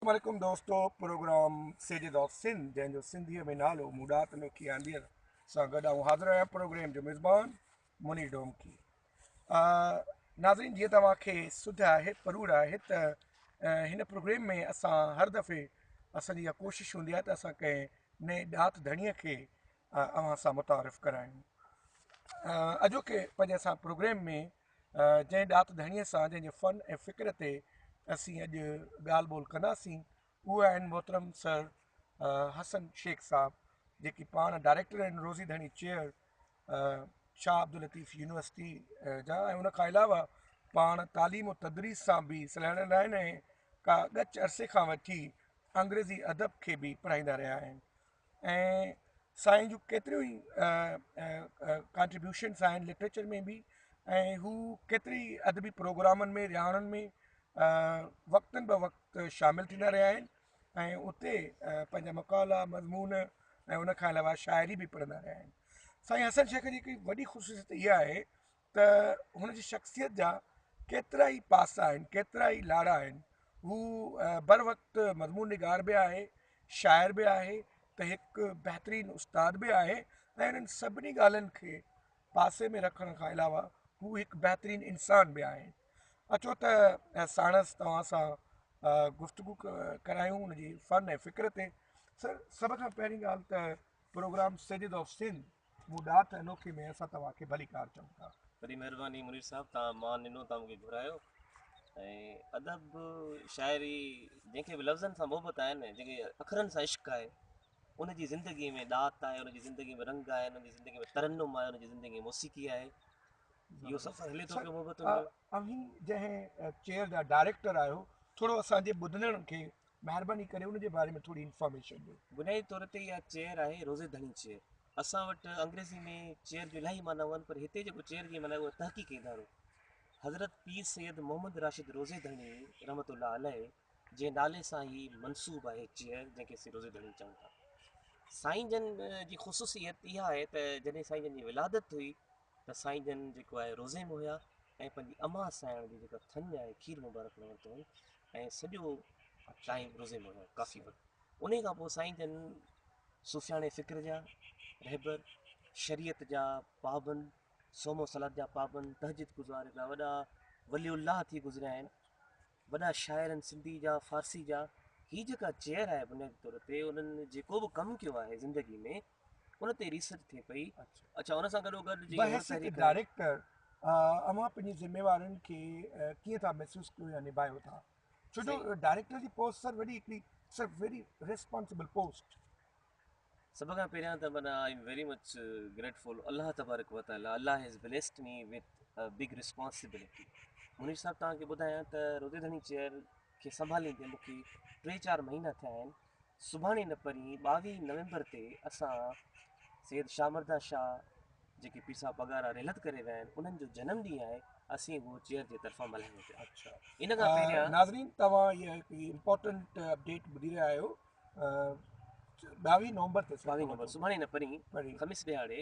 عليڪم دوستو programme سيجز of Sindh جنهن جو سنڌيء ۾ نالو مون ڏات نوکي آنديء سان گڏ آئون حاضر آهيان پروگرام جو ميزبان منير ڊومڪي. ناظرين جيئن توهان کي سڌ آهي پروڙ آهي ته هن پروگرام ۾ اسان هر دفعي اسان جي اها ڪوشش هوندي آهي ته اسان ڪنهن نئين ڏات ڌڻيء کي اوهان سان متعارف ڪرايون. اڄوڪي پنهنجي اسان پروگرام ۾ جنهن ڏات ڌڻيء سان جنهن جي فن ۽ فڪر تي اسين اڄ ڳالهه ٻولهه ڪنداسين اهي آهن محترم سر حسن شيخ صاحب جيڪي پاڻ ڊائريڪٽر آهن روزي ڌڻي چيئر شاهه عبداللطيف يونيورسٽي جا ۽ ان کان علاوه پاڻ تعليم و تدريس سان به سلهاڙيل آهن ۽ ڪا ڳچ عرصي کان وٺي انگريزي ادب کي به پڙهائيندا رهيا آهن ۽ سائين جون ڪيتريون ئي ڪانٽريبيوشنس آهن لٽريچر ۾ به ۽ هو ڪيتري ادبي پروگرامن ۾ رهاڻن ۾ وقتن به وقت شامل ٿيندا رهيا آهن ۽ اتي پنهنجا مقالا مضمون ۽ ان کان علاوه شاعري به پڙهندا رهيا آهن سائين حسن شيخ جي هڪڙي وڏي خصوصيت اها آهي ته هن جي شخصيت جا ڪيترا ئي پاسا آهن ڪيترا ئي لاڙا آهن هو بر وقت مضمون نگار به آهي شاعر به آهي ته هڪ بهترين استاد به آهي ۽ انهن سڀني ڳالهين کي پاسي ۾ رکڻ کان علاوه هو هڪ بهترين انسان به آهي اچو ته ساڻس توهان سان گفتگو ڪرايون ان جي فن ۽ فڪر تي سر سڀ کان پهرين ڳالهه ته پروگرام سيجز آف سنڌ مون ڏات انوکي ۾ اسان توهان کي ڀليڪار چئون ٿا. وڏي مهرباني منير صاحب توهان مان ڏنو توهان مونکي گهرايو ۽ ادب شاعري جنهن کي به لفظن سان محبت آهي نه جنهن کي اکرن سان عشق آهي ان جي زندگي ۾ ڏات آهي ان جي زندگي ۾ رنگ آهي ان جي زندگي ۾ ترنم آهي ان جي زندگي ۾ موسيقي آهي اهو سفر هلي ٿو پيو محبتن جو. اوهين جنهن چيئر جا ڊائريڪٽر آهيو ٿورو اسان جي ٻڌندڙن کي مهرباني ڪري ان جي باري ۾ ٿوري انفارميشن ڏيو. بنيادي طور تي اها چيئر آهي روزي ڌڻي چيئر. اسان وٽ انگريزي ۾ چيئر جون الاهي معنائون آهن پر هتي جيڪو چيئر جي معنيٰ آهي اها تحقيقي ادارو. حضرت پير سيد محمد راشد روزي ڌڻي رحمة الله عليه جي نالي سان هي منسوب آهي چيئر جنهن کي اسين روزي ڌڻي چئون ٿا. سائين جن جي خصوصيت اها آهي ته جڏهن سائين جن جي ولادت هئي ته سائين جن جيڪو آهي روزي ۾ هيا ۽ پنهنجي امان سائڻ جي جيڪا ٿڃ آهي کير مبارڪ نه ورتو هئن ۽ سڄو ٽائيم روزي ۾ هيا ڪافي وقت انهي کان پوء سائين جن صوفياڻي فڪر جا رهبر شريعت جا پابند صوم و صلات جا پابند تهجد گذار هڪڙا وڏا ولي الله ٿي گذريا آهن وڏا شاعر آهن سنڌي جا فارسي جا هي جيڪا چيئر آهي بنيادي طور تي انهن جيڪو به ڪم ڪيو آهي زندگي ۾ ان تي ريسرچ ٿئي پئي اڇا ان سان گڏو گڏ جيڪي بحيثيت ڊائريڪٽر اوهان پنهنجي ذميوارين کي ڪيئن ٿا محسوس ڪيو يا نڀايو ٿا ڇو جو ڊائريڪٽر جي پوسٽ سر وڏي هڪڙي سر ويري ريسپانسبل پوسٽ. سڀ کان پهريان ته معنيٰ I am very much grateful الله تبارڪ و تعالي Allah has blessed me with a big responsibility Munir صاحب توهان کي ٻڌايان ته روزي ڌڻي چيئر کي سنڀاليندي مون کي ٽي چار مهينا ٿيا آهن سڀاڻي نه پرين ٻاويهه نومبر تي اسان سيد شاهه مرده شاهه جيڪي پير صاحب پڳارا رحلت ڪري ويا آهن انهن جو جنم ڏينهن آهي اسين اهو چيئر جي طرفان ملهايون پيا اڇا ان کان پهريان ناظرين توهان هي هڪ امپورٽنٽ اپڊيٽ ٻڌي رهيا آهيو ٻاويهه نومبر تي ٻاويهه نومبر سڀاڻي نه پرين خميس ڏهاڙي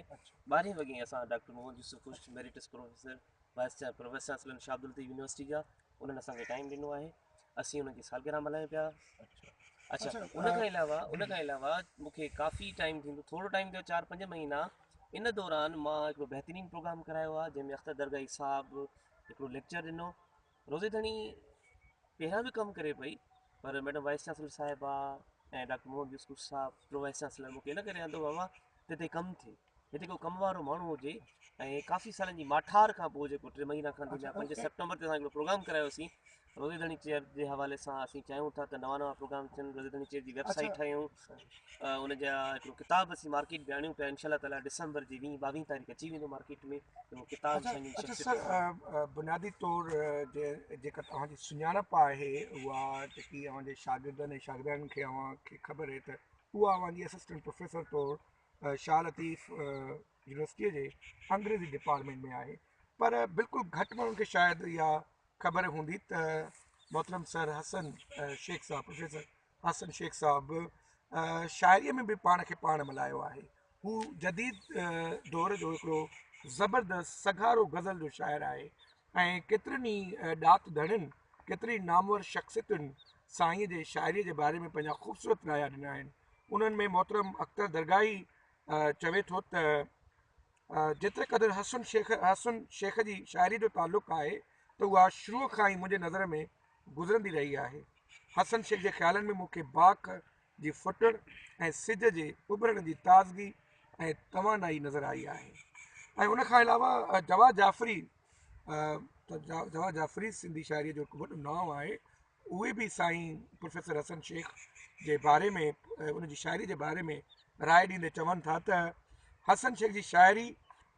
ٻارهين وڳي اسان doctor Muhammad Yousuf Khushk emeritus professor vice pro vice chancellor Shah Abdul Latif university جا انهن اسان کي ٽائيم ڏنو آهي اسين انهن جي سالگرهه ملهايون پيا اڇا ان کان علاوه ان کان علاوه مون کي ڪافي ٽائيم ٿيندو ٿورو ٽائيم ٿيو چار پنج مهينا ان دوران مان هڪڙو بهترين پروگرام ڪرايو آهي جنهن ۾ اختر درگاهي صاحب هڪڙو ليڪچر ڏنو روزي ڌڻي پهريان به ڪم ڪري پئي پر ميڊم وائس چانسلر صاحبه ۽ ڊاڪٽر محمد يوسف صاحب پرو وائس چانسلر مون کي ان ڪري آندو بابا ته هتي ڪم ٿئي هتي ڪو ڪم وارو ماڻهو هجي ۽ ڪافي سالن جي ماٺار کان پوء جيڪو ٽي مهينا کن ٿيندا 5 سيپٽمبر تي اسان هڪڙو پروگرام ڪرايوسين روزي ڌڻي چيئر جي حوالي سان اسين چاهيون ٿا ته نوان نوان پروگرام ٿين روزي ڌڻي چيئر جي ويب سائيٽ ٺاهيون ان جا هڪڙو ڪتاب اسين مارڪيٽ ۾ آڻيون پيا انشاء الله تعالي ڊسمبر جي ويهين ٻاويهين تاريخ اچي ويندو مارڪيٽ ۾ اهو ڪتاب سائين جن اڇا سر بنيادي طور جيڪا توهان جي سڃاڻپ آهي اها جيڪي اوهان جي شاگردن ۽ شاگردياڻين کي اوهان کي خبر آهي ته اها اوهان جي اسسٽنٽ پروفيسر طور شاهه لطيف يونيورسٽيء جي انگريزي ڊپارٽمينٽ ۾ آهي پر بلڪل گهٽ ماڻهن کي شايد اها خبر هوندي ته محترم سر حسن شيخ صاحب پروفيسر حسن شيخ صاحب شاعريء ۾ به پاڻ کي پاڻ ملهايو آهي. هو جديد دور جو هڪڙو زبردست سگهارو غزل جو شاعر آهي ۽ ڪيترن ئي ڏات ڌڻين، ڪيترين ئي نامور شخصيتن سائينء جي شاعريء جي باري ۾ پنهنجا خوبصورت رايا ڏنا آهن. انهن ۾ محترم اختر درگاهي چوي ٿو ته، جيتري قدر حسن شيخ حسن شيخ جي شاعريء جو تعلق آهي ته اها شروع کان ئي منهنجي نظر ۾ گذرندي رهي آهي. حسن شيخ جي خيالن ۾ مون کي باک جي ڦٽڻ ۽ سج جي اڀرڻ جي تازگي ۽ توانائي نظر آئي آهي ۽ ان کان علاوه جواد جعفري جواد جعفري سنڌي شاعريء جو هڪ وڏو نانء آهي اهي به سائين پروفيسر حسن شيخ جي باري ۾ ان جي شاعري جي باري ۾ راء ڏيندي چون ٿا ته حسن شيخ جي شاعري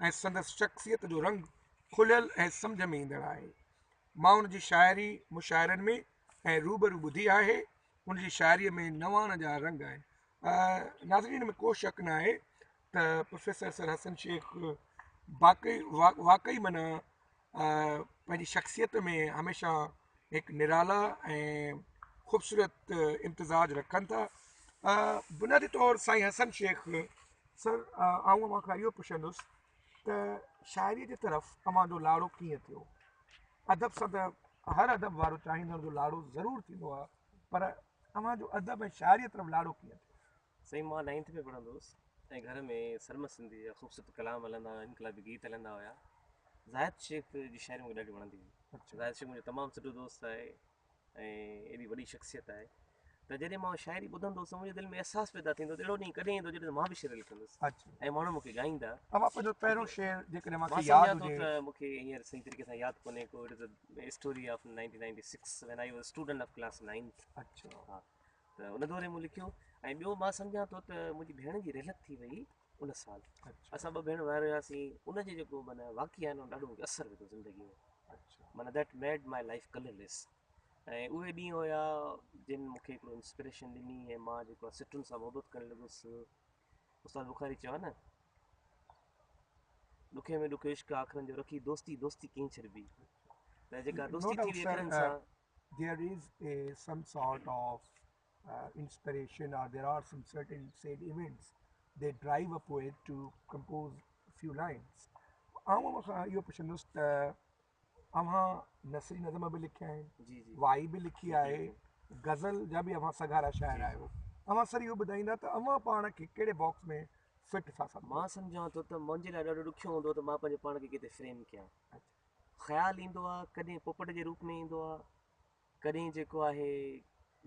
۽ سندس شخصيت جو رنگ کليل ۽ سمجهه ۾ ايندڙ آهي مان ان جي شاعري مشاعرن ۾ ۽ روبرو ٻڌي آهي ان جي شاعريء ۾ نواڻ جا رنگ آهن. ناظرين ان ۾ ڪو شڪ نه آهي ته پروفيسر سر حسن شيخ باقي واقعي معنيٰ پنهنجي شخصيت ۾ هميشه هڪ نرالا ۽ خوبصورت امتزاج رکن ٿا بنيادي طور سائين حسن شيخ سر آئون اوهان کان اهو پڇندس ته شاعريء جي طرف اوهان جو لاڙو ڪيئن ٿيو؟ ادب سان ته هر ادب وارو چاهيندڙ جو لاڙو ضرور ٿيندو آهي پر اوهان جو ادب ۽ شاعريء طرف لاڙو ڪيئن ٿيو؟ سائين مان نائنٿ ۾ پڙهندو هوس ۽ گهر ۾ سرمد سنڌي جا خوبصورت ڪلام هلندا هيا انقلابي گيت هلندا هيا زاهد شيخ جي شاعري مونکي ڏاڍي وڻندي هئي زاهد شيخ منهنجو تمام سٺو دوست آهي ۽ ايڏي وڏي شخصيت آهي ته جڏهن مان شاعري ٻڌندو هوس ته منهنجي دل ۾ احساس پيدا ٿيندو ته اهڙو ڏينهن ڪڏهن ايندو جڏهن مان به شعر لکندس ۽ ماڻهو مونکي ڳائيندا. اوهان پنهنجو پهريون شعر جيڪڏهن اوهان کي ياد هجي. ته مونکي هينئر صحيح طريقي سان ياد ڪونهي ڪو it is a story of 1996 when I was student of class ninth. اڇا. ها ته ان دور ۾ مون لکيو ۽ ٻيو مان سمجهان ٿو ته منهنجي ڀيڻ جي رحلت ٿي وئي ان سال اسان ٻه ڀيڻ ڀائر هياسين ان جي جيڪو معنيٰ واقعا آهن ڏاڍو مونکي اثر وڌو زندگي ۾ معنيٰ that made my life colourless ۽ اهي ڏينهن هيا جن مونکي هڪڙو انسپريشن ڏني ۽ مان جيڪو آهي سٽن سان محبت ڪرڻ لڳس استاد بخاري چيو آهي نه ڏکي ۾ ڏکيو عشق آخرن جو رکي دوستي دوستي ڪين ڇڏبي ته جيڪا دوستي ٿي وئي اکرن سان there is a some sort of inspiration or there are some certain sad events they drive a poet to compose few lines آئون اوهان کان اهو پڇندس ته اوهان نثري نظم به لکيا آهن جي جي وائي به لکي آهي غزل جا به اوهان سگهارا شاعر آهيو اوهان سر اهو ٻڌائيندا ته اوهان پاڻ کي ڪهڙي باڪس ۾ فٽ ٿا سمجهو مان سمجهان ٿو ته منهنجي لاء ڏاڍو ڏکيو هوندو ته مان پنهنجو پاڻ کي ڪٿي فريم ڪيان خيال ايندو آهي ڪڏهن پوپٽ جي روپ ۾ ايندو آهي ڪڏهن جيڪو آهي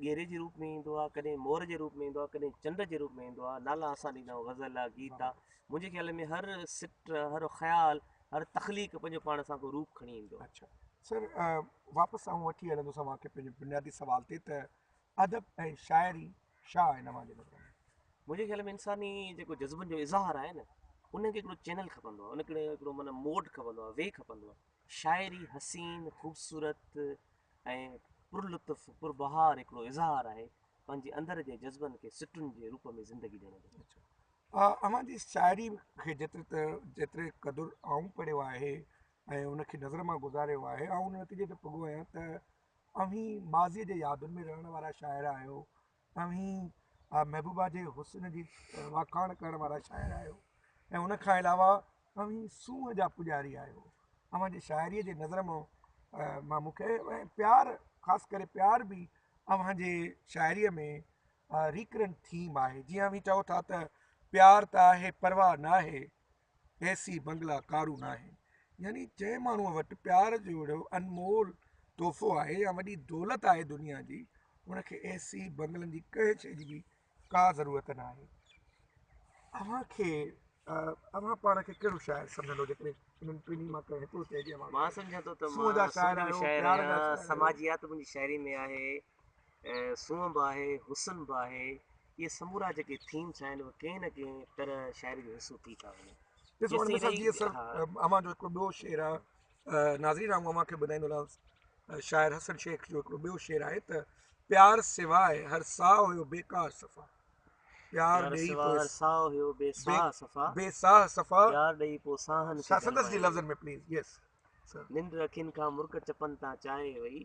ڳيري جي روپ ۾ ايندو آهي ڪڏهن مور جي روپ ۾ ايندو آهي ڪڏهن چنڊ جي روپ ۾ ايندو آهي نالا اسان ڏيندا آهيون غزل آهي گيت آهي منهنجي خيال ۾ هر سٽ هر خيال هر تخليق پنهنجو پاڻ سان ڪو روپ کڻي ايندو آهي. اڇا سر واپس آئون وٺي هلندس اوهان کي پنهنجي بنيادي سوال تي ته ادب ۽ شاعري ڇا آهن اوهان جي نظر ۾؟ منهنجي خيال ۾ انساني جيڪو جذبن جو اظهار آهي نه ان کي هڪڙو چينل کپندو آهي ان کي هڪڙو معنيٰ موڊ کپندو آهي وي کپندو آهي شاعري حسين، خوبصورت ۽ پرلطف، پربهار هڪڙو اظهار آهي، پنهنجي اندر جي جذبن کي سٽن جي روپ ۾ زندگي ڏيڻ جو. اوهان جي شاعري کي جيتري ته جيتري قدر آئون پڙهيو آهي ۽ ان کي نظر مان گذاريو آهي، آئون ان نتيجي تي پڳو آهيان ته اوهين ماضيء جي يادن ۾ رهڻ وارا شاعر آهيو، اوهين محبوبا جي حسن جي واکاڻ ڪرڻ وارا شاعر آهيو ۽ ان کان علاوه اوهين سونهن جا پڄاري آهيو. اوهان جي شاعريء جي نظر مان مون کي ۽ پيار خاص ڪري پيار به اوهان جي شاعريء ۾ ريڪرنٽ ٿيم آهي. جيئن اوهين چئو ٿا ته پيار ته آهي پرواهه ناهي، اي سي بنگلا ڪارون ناهن. يعني جنهن ماڻهوء وٽ پيار جو اهڙو انمول تحفو آهي يا وڏي دولت آهي دنيا جي ان کي اي سي بنگلن جي ڪنهن شيء جي به ڪا ضرورت ناهي. اوهان کي اوهان پاڻ کي ڪهڙو شاعر سمجهندو جيڪڏهن انهن ٽنهي مان ڪنهن هڪڙو چئجي اوهان کي؟ مان سمجهان ٿو ته سونهن جا مان شاعر سونهن جو آهيو، شاعر پيار جا آهيان، شاعر آهيو. سماجيات منهنجي شاعري ۾ آهي، سونهن به آهي، حسن به آهي، اهي سمورا جيڪي ٿيمس آهن اهي ڪنهن نه ڪنهن طرح شاعري جو حصو ٿي ٿا وڃن. ڏسو ان ۾ سر جيئن سر اوهان جو هڪڙو ٻيو شعر آهي ناظرين آئون اوهان کي ٻڌائيندو رهان شاعر حسن شيخ جو هڪڙو ٻيو شعر آهي ته پيار سواء هر ساهه هيو بيڪار صفا پيار ڏيئي پوء هر ساهه هيو بي ساهه صفا بي ساهه صفا پيار ڏيئي پوء ساهن کي سندس جي لفظن ۾ پليز يس ننڊ اکين کان مرڪ چپن تان چاهي وئي،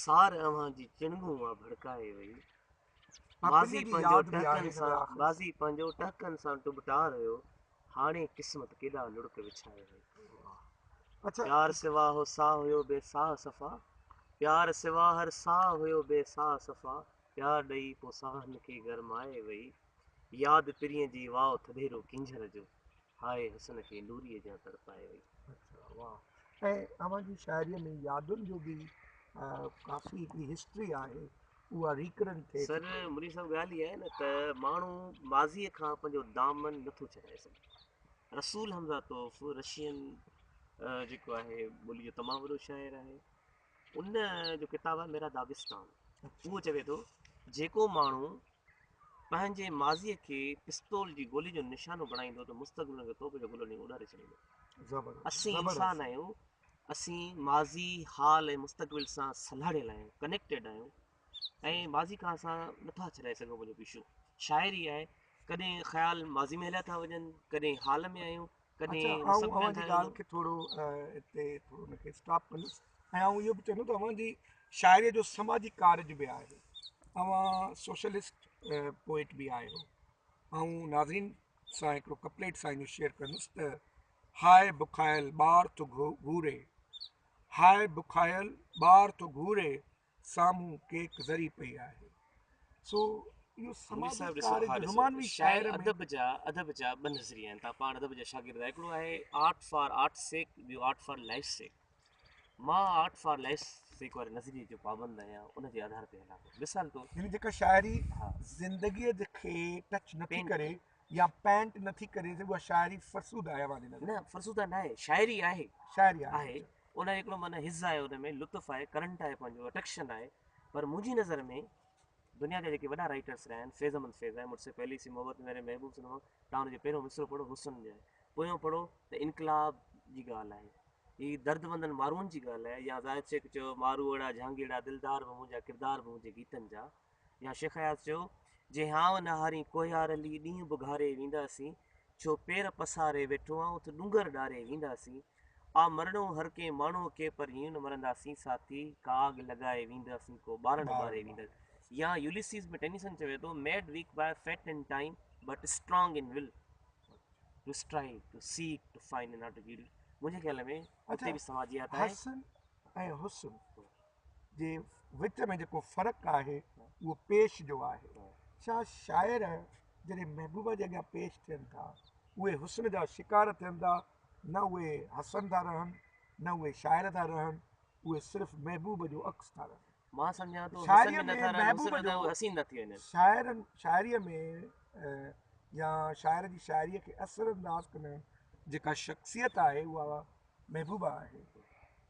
سار اوهان جي چڻنگون آ ڀڙڪائي وئي. ماضي پنهنجو ٽهڪن سان ماضي پنهنجو ٽهڪن سان ٽٻٽار هيو، هاڻي قسمت ڪيڏا لڙڪ وڇائي وئي. پيار سوا هو ساهه هيو بي ساهه صفا، پيار سوا هر ساهه هيو بي ساهه صفا، پيار ڏئي پو ساهن کي گرمائي وئي. ياد پرينء جي واء ٿڌيرو ڪينجهر جو، هاء حسن کي نوريء جيان تڙپائي وئي. اڇا واهه ۽ اوهان جي شاعريء ۾ يادن جو به ڪافي هڪڙي هسٽري آهي اها ريڪرنٽ ٿئي ٿي سر پئي. منير صاحب ڳالهه اها آهي نه ته ماڻهو ماضيء کان پنهنجو دامن نٿو ڇڏائي سگهي. رسول حمزه توف رشين جيڪو آهي ٻولي جو تمام وڏو شاعر آهي. ان جو ڪتاب آهي ميرا داغستان اهو چوي ٿو جيڪو ماڻهو پنهنجي ماضيء کي پستول جي گولي جو نشانو بڻائيندو ته مستقبل ان کي توپ جو گولو ڏئي اڏاري ڇڏيندو. اسين انسان آهيون، اسين ماضي، حال ۽ مستقبل سان سلهاڙيل آهيون، ڪنيڪٽيڊ آهيون ۽ ماضي کان اسان نٿا ڇڏائي سگهون پنهنجو پيڇو. شاعري آهي، ڪڏهن خيال ماضي ۾ هليا ٿا وڃن، ڪڏهن حال ۾ آهيون، اڇا آئون اوهان جي ڳالهه کي ٿورو هتي ٿورو ان کي اسٽاپ ڪندس ۽ آئون اهو به چوندس ته اوهان جي شاعري جو سماجي ڪارج به آهي اوهان سوشلسٽ پوئٽ به آهيو آئون ناظرين سان هڪڙو ڪپليٽ سان اهو شيئر ڪندس ته هاء بکايل ٻار ٿو گهوري هاء بکايل ٻار ٿو گهوري سامهون ڪيڪ ذري پئي آهي. سو اهو سماجي ڪارج رومانوي شاعر ۾. ادب جا ادب جا ٻه نظريا آهن توهان پاڻ ادب جا شاگرد آهيو هڪڙو آهي آرٽ فار آرٽ سيڪ ٻيو آرٽ فار لائف سيڪ مان آرٽ فار لائف سيڪ واري نظريي جو پابند آهيان ان جي آڌار تي هلان ٿو مثال طور يعني جيڪا شاعري زندگيء کي ٽچ نٿي ڪري يا پينٽ نٿي ڪري اها شاعري فرسوده آهي اوهان جي نظر ۾؟ نه فرسوده ناهي شاعري آهي شاعري آهي ان جو هڪڙو معنيٰ حظ آهي ان ۾ لطف آهي ڪرنٽ آهي پنهنجو اٽريڪشن آهي پر منهنجي نظر ۾ دنيا جا جيڪي وڏا رائٽرس رهيا آهن فيض احمد فيض آهي مجھ سي پهلي سي محبت ميري محبوب سي نه توهان ان جو پهريون مصرعو پڙهو حسن جو آهي پويون پڙهو ته انقلاب جي ڳالهه آهي هي دردمندن ماروئن جي ڳالهه آهي يا زاهد شيخ چيو ماروئڙا جهانگيئڙا دلدار به منهنجا ڪردار به منهنجي گيتن جا يا شيخ اياز چيو جي هانء نه هارين ڪوهيار لي ڏينهن به گهاري وينداسين ڇو پير پساري ويٺو آن اٿ ڏونگر ڏاري وينداسين آ مرڻو هر ڪنهن ماڻهوء کي پر هيئن نه مرنداسين ساٿي ڪا آڳ لڳائي وينداسين ڪو ٻارڻ ٻاري وينداسين يا يوليسيز ۾ ٽينيسن چوي ٿو made weak by fate and time but strong in will to strive to seek to find not to yield منهنجي خيال ۾ اتي به سماجيات آهي. حسن ۽ حسن جي وچ ۾ جيڪو فرق آهي اهو پيش جو آهي. ڇا شاعر جڏهن محبوبه جي اڳيان پيش ٿين ٿا اهي حسن جا شڪار ٿين ٿا نه اهي حسن ٿا رهن نه اهي شاعر ٿا رهن اهي صرف محبوب جو عڪس ٿا رهن. مان سمجهان ٿو حسن به نٿا رهن حسن به اهي حسين ٿا ٿي وڃن. شاعرن شاعريء ۾ يا شاعر جي شاعريء کي اثر انداز ڪندڙ جيڪا شخصيت آهي اها محبوبه آهي.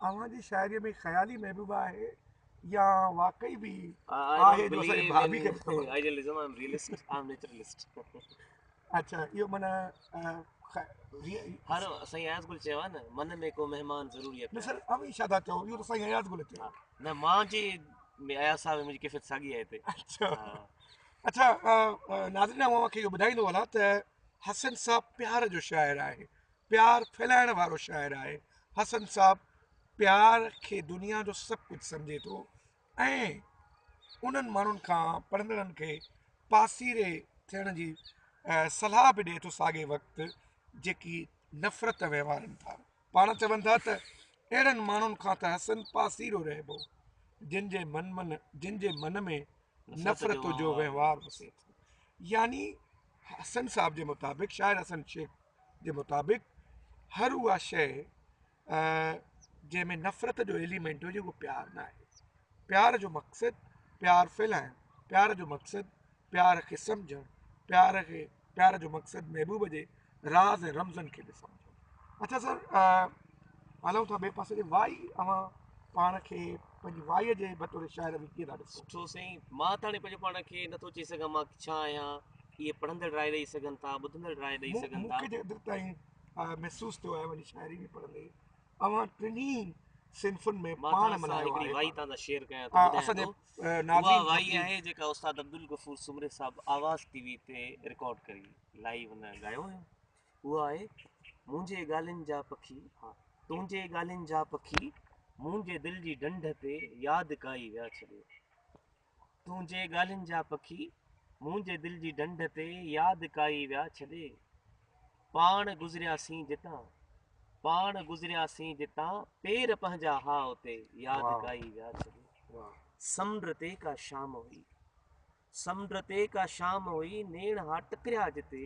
اوهان جي شاعريء ۾ خيالي محبوبه آهي يا واقعي به آهي جو اسان جي ڀاڀي کي به خبر آهي. Idealism, I am realist, I am naturalist. اڇا اهو معنيٰ هر سائين اياز گل چيو آهي نه من ۾ ڪو مهمان ضروري آهي. نه سر اوهين ڇا ٿا چئو اهو ته سائين اياز گل چيو. نه مان جي اياز صاحب منهنجي ڪيفيت ساڳي آهي هتي. اڇا اڇا ناظرين آئون اوهان کي اهو ٻڌائيندو هلان ته حسن صاحب پيار جو شاعر آهي پيار ڦهلائڻ وارو شاعر آهي. حسن صاحب پيار کي دنيا جو سڀ ڪجهه سمجهي ٿو ۽ انهن ماڻهن کان پڙهندڙن کي پاسيري ٿيڻ جي صلاح به ڏئي ٿو ساڳئي وقت جيڪي نفرت وهنوارن ٿا پاڻ چون ٿا ته اهڙن ماڻهن کان ته حسن پاسيرو رهبو جن جي من من جن جي من ۾ نفرت جو وهنوار وسي ٿو يعني حسن صاحب جي مطابق شاعر حسن شيخ جي مطابق هر اها شيء جنهن ۾ نفرت جو ايليمينٽ هجي اهو پيار نه آهي پيار جو مقصد پيار ڦهلائڻ پيار جو مقصد پيار کي سمجهڻ پيار کي پيار جو مقصد محبوب جي راز ۽ رمزن کي به سمجهڻ اڇا سر هلون ٿا ٻئي پاسي تي وائي اوهان پاڻ کي پنهنجي وائيء جي بطور شاعر ۾ ڪيئن ٿا ڏسو؟ سٺو سائين مان ته هاڻي پنهنجو پاڻ کي نٿو چئي سگهان مان ڇا آهيان اهي پڙهندڙ راء ڏئي سگهن ٿا ٻڌندڙ راء ڏئي سگهن ٿا. مون کي جيتري تائين محسوس ٿيو آهي اوهان جي شاعري ۾ پڙهندي اوهان ٽنهي صنفن ۾ پاڻ ملهايو آهي. هڪڙي وائي توهان سان شيئر ڪيان ٿو ٻڌايان ٿو اها وائي آهي جيڪا استاد عبدالغفور سومري صاحب آواز ٽي وي تي رڪارڊ ڪري لائيو هن ڳايو هيو اها آهي منهنجي ڳالهين جا پکي ها تنهنجي ڳالهين جا پکي منهنجي دل جي ڍنڍ تي ياد ڪائي ويا ڇڏي. تنهنجي ڳالهين جا پکي منهنجي دل جي ڍنڍ تي ياد ڪائي ويا ڇڏي. پاڻ گذرياسين جتان پاڻ گذرياسين جتان پير پنهنجا ها اتي ياد ڪائي ويا ڇڏي سمنڊ تي ڪا شام هئي سمنڊ تي ڪا شام هئي نيڻ ها ٽڪريا جتي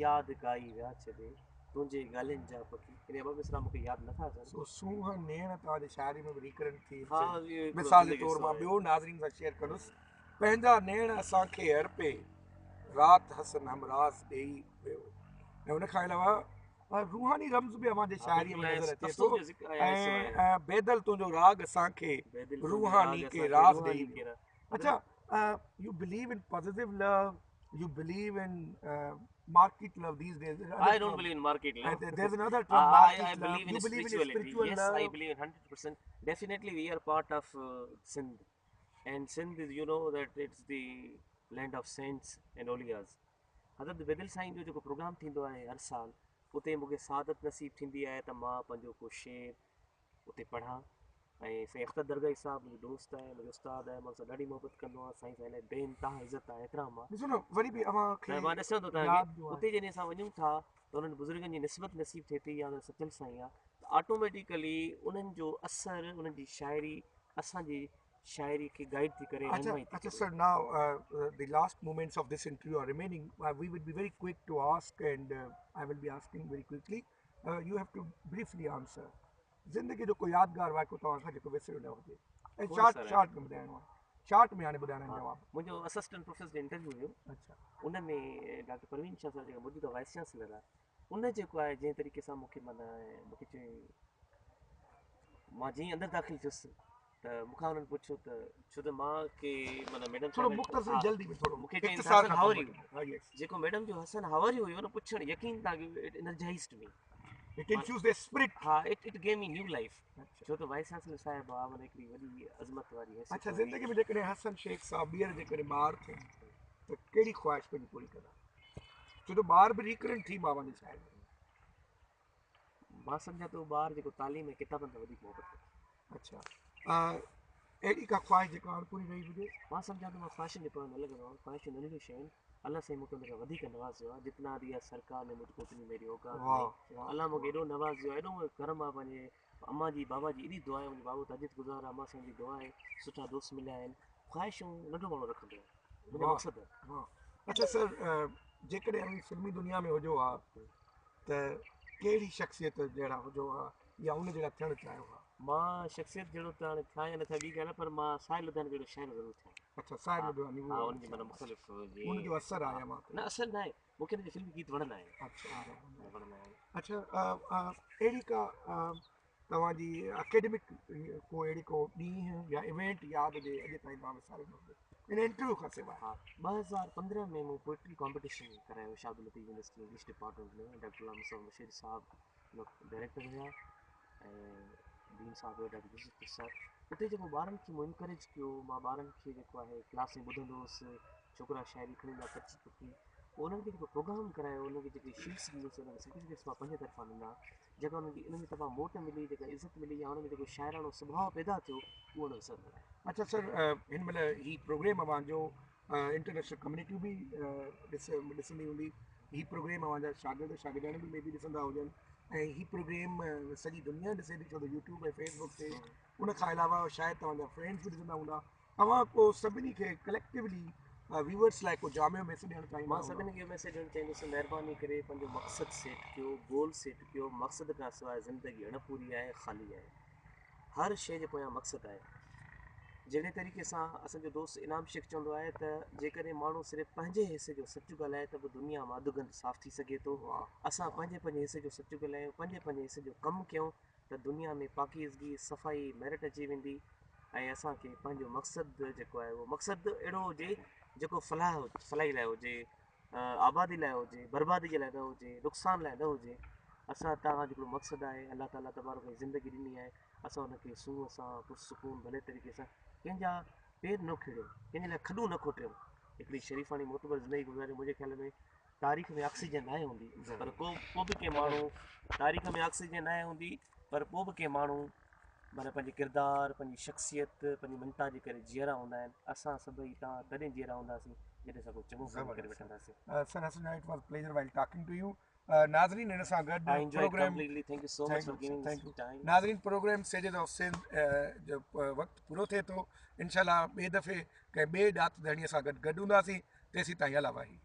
ياد ڪائي ويا ڇڏي تنهنجي ڳالهين جا پکي ان جا ٻه مصرعا مون کي ياد نٿا اچن. سو سونهن نيڻ توهان جي شاعري ۾ به ريڪرنٽ ٿيم مثال جي طور مان ٻيو ناظرين سان شيئر ڪندس پنهنجا نيڻ اسان کي ارپي رات حسن همراز ڏيئي ويو ۽ ان کان علاوه روحاني رمز به اوهان جي شاعري ۾ نظر اچي ٿو ۽ بيدل تنهنجو راڳ اسان کي روحاني ڪي راز ڏيئي ويو اچا you believe in positive love you believe in market love these days I don't believe in market love there is another term market I believe in spirituality yes I believe in 100% definitely we are part of Sindh and Sindh is you know that it's the land of saints and اولياز حضرت بيدل سائين جو جيڪو programme ٿيندو آهي هر سال اتي مون کي سعادت نصيب ٿيندي آهي ته مان پنهنجو ڪو شعر اتي پڙهان ۽ سائين اختر درگاهي صاحب منهنجو دوست آهي منهنجو استاد آهي مان ان سان ڏاڍي محبت ڪندو آهيان سائين سان الاهي بي انتها عزت آهي احترام آهي ڏسو نه وري به اوهان کي مان ڏسان ٿو توهان کي اتي جڏهن اسان وڃون ٿا ته انهن بزرگن جي نسبت نصيب ٿئي ٿي يا سچل سائين آهي ته آٽوميٽيڪلي انهن جو اثر انهن جي شاعري اسان جي شاعري کي گائيڊ ٿي ڪري رهنمائي ٿي ڪري. Sir now the last moments of this interview are remaining we will be very quick to ask and I will be asking very quickly you have to briefly answer زندگي جو ڪو يادگار واقعو توهان کان جيڪو وسريو نه هجي ۽ شارٽ شارٽ ۾ ٻڌائڻو آهي شارٽ ۾ هاڻي ٻڌائڻا آهن جواب. منهنجو اسسٽنٽ پروفيسر جو انٽرويو هيو اڇا ان ۾ ڊاڪٽر پروين شاهه صاحب جيڪا موجوده وائيس چانسلر آهي ان جيڪو آهي جنهن طريقي سان مونکي معنيٰ مونکي چيائين مان جيئن اندر داخل ٿيس ته مون کان انهن پڇيو ته ڇو ته مان کي معنيٰ ميڊم ٿورو مختصر جلدي ۾ ٿورو مونکي چيائين حسن how are you جيڪو ميڊم جو حسن how are you هيو نه پڇڻ يقين تان it energized me it infuse the spirit ها it it gave me new life ڇو ته وائيس چانسلر صاحب آ معنيٰ هڪڙي وڏي عظمت واري حيثيت اچها زندگي ۾ جيڪڏهن حسن شيخ صاحب ٻيهر جيڪڏهن ٻار ٿين ته ڪهڙي خواهش پنهنجي پوري ڪندا ڇو ته ٻار به ريڪرنٽ ٿيم آ اوهان جي شاعري ۾. مان سمجهان ٿو ٻار جيڪو تعليم ۽ ڪتابن سان وڌيڪ محبت ڪري. اڇا اهڙي ڪا خواهش جيڪا اڻپوري رهي هجي؟ مان سمجهان ٿو مان خواهشن جي پويان نه لڳندو آهيان خواهشون ننڍڙيون شيون آهن الله سائين مونکي ان کان وڌيڪ نوازيو آهي جتنا ديا سرڪار ني مجھ ڪو اتني ميري اوقات نهين الله مونکي ايڏو نوازيو آهي ايڏو ڪرم آهي پنهنجي امان جي بابا جي ايڏي دعا آهي منهنجو بابو تهجد گذار آهي امان سائين جي دعا آهي سٺا دوست مليا آهن خواهشون ننڍو ماڻهو رکندو آهي منهنجو مقصد آهي. اڇا سر جيڪڏهن اوهين فلمي دنيا ۾ هجو ها ته ڪهڙي شخصيت جهڙا هجو ها يا ان جهڙا ٿيڻ چاهيو ها؟ مان شخصيت جهڙو ته هاڻي ٿيان يا نه ٿيان ٻي ڳالهه آهي پر مان ساحل لڌيانوي جهڙو شاعر ضرور ٿيان. اڇا ساحل لڌيانوي ها ان جي معنيٰ مختلف جي ان جو اثر آهي اوهان تي. نه اثر ناهي مون کي ان جا فلمي گيت وڻندا آهن. اڇا وڻندا آهن. اڇا اهڙي ڪا توهان جي اڪيڊمڪ ڪو اهڙي ڪو ڏينهن يا ايونٽ ياد هجي اڄ تائين توهان وساريو نه هجي ان انٽرويو کان سواء. ها 2015 ۾ مون پوئٽري ڪامپيٽيشن ڪرايو Shah Abdul Latif university English department ۾ doctor Ghulam Mustafa Mashiri صاحب ڊائريڪٽر هيا ۽ ڊين صاحب هيو ڊاڪٽر يوسف صاحب اتي جيڪو ٻارن کي مون انڪريج ڪيو مان ٻارن کي جيڪو آهي ڪلاس ۾ ٻڌندو هوس ڇوڪرا شاعري کڻي ايندا ڪچي پڪي پوء انهن کي جيڪو پروگرام ڪرايو انهن کي جيڪي شيلڊس ڏنيونسين انهن کي سرٽيفڪيٽس مان پنهنجي طرفان ڏنا جيڪا انهن کي انهن جي طرفان موٽ ملي جيڪا عزت ملي يا انهن ۾ جيڪو شاعراڻو سڀاء پيدا ٿيو اهو نه وسرندڙ آهي. اڇا سر هن مهل هي پروگرام اوهان جو انٽرنيشنل ڪميونٽي به ڏسندي هوندي هي پروگرام اوهان جا شاگرد شاگردياڻيون به مي بي ڏسندا هجن ۽ هي پروگرام سڄي دنيا ڏسي ٿي ڇو ته يوٽيوب ۽ فيس بڪ تي ان کان علاوه شايد توهان جا فرينڊس به ڏسندا هوندا اوهان ڪو سڀني کي ڪليڪٽيولي ويورس لاء ڪو جامع ميسيج ڏيڻ چاهيندا مان سڀني کي اهو ميسيج ڏيڻ چاهيندس مهرباني ڪري پنهنجو مقصد سيٽ ڪيو گول سيٽ ڪيو مقصد کان سواء زندگي اڻ پوري آهي خالي آهي هر شيء جي پويان مقصد آهي جهڙي طريقي سان اسان جو دوست انعام شيخ چوندو آهي ته جيڪڏهن ماڻهو صرف پنهنجي حصي جو سچ ڳالهائي ته به دنيا مان اڌ گند صاف ٿي سگهي ٿو اسان پنهنجي پنهنجي حصي جو سچ ڳالهايون پنهنجي پنهنجي حصي جو ڪم ڪيون ته دنيا ۾ پاڪيزگي، صفائي، ميرٽ اچي ويندي ۽ اسان کي پنهنجو مقصد جيڪو آهي اهو مقصد اهڙو هجي جيڪو فلاح فلاحي لاء هجي، آبادي لاء هجي، بربادي جي لاء نه هجي، نقصان لاء نه هجي. اسان تان جيڪو مقصد آهي الله تعالي تبارڪ زندگي ڏني آهي اسان ان کي سونهن سان پرسڪون ڀلي طريقي سان ڪنهن جا پير نه اکيڙيون ڪنهن جي لاء کڏون نه کوٽيون هڪڙي شريفاڻي معتبر زندگي گذاريون منهنجي خيال ۾ تاريخ ۾ آڪسيجن ناهي هوندي پر ڪو پوء به ڪنهن ماڻهو تاريخ ۾ آڪسيجن ناهي هوندي پر پوء به ڪنهن ماڻهو معنيٰ پنهنجي ڪردار پنهنجي شخصيت پنهنجي مڃتا جي ڪري جيئرا هوندا آهن اسان سڀئي تان تڏهن جيئرا هونداسين جڏهن اسان ڪو چڱو ڪم ڪري وٺنداسين. Sir Hassan it was pleasure while talking to you. ناظرين هن سان گڏ I enjoyed programme completely. Thank you so much thank for you giving thank you time. ناظرين پروگرام سيجز آف سنڌ جو وقت پورو ٿئي ٿو انشاء الله ٻئي دفعي ڪنهن ٻئي ڏات ڌڻي سان گڏ گڏ هونداسين تيسين تائين الله واهي.